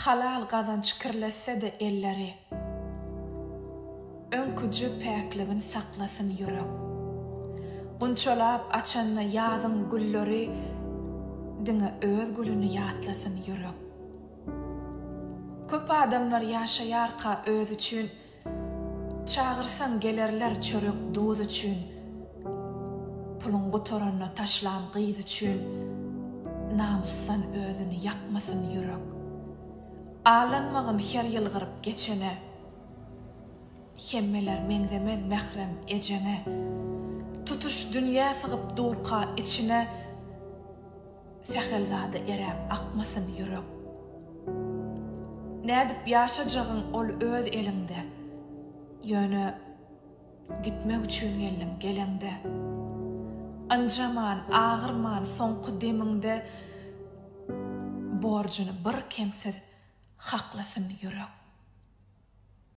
Halal gazanç kirletse-de elleri. Öňküje päkligin saklasyn ýürek. Gunçalap açanda ýazyň gülleri Diňe öz gülüni ýatlasyn ýürek. Köp adamlar ýaşaýarka özi üçin Çagyrsaň gelerler çörek duz üçin Puluň gutaranda taşlan gyz üçin Namysdan özüni ýakmasyn ýürek. Aldanmagyn her ýylgyryp geçene. Hemmeler meňzemez mährem ejeňe. Tutuş dünýä sygyp durka içine Sähel zada eräp akmasyn ýürek. Nädip ýaşajagyň ol öz eliňde. Ýöne gitmek üçin geldiň geleňde. Ynjaman, agyrman soňky demiňde Borjuny bir kemsiz haklasyn ýürek.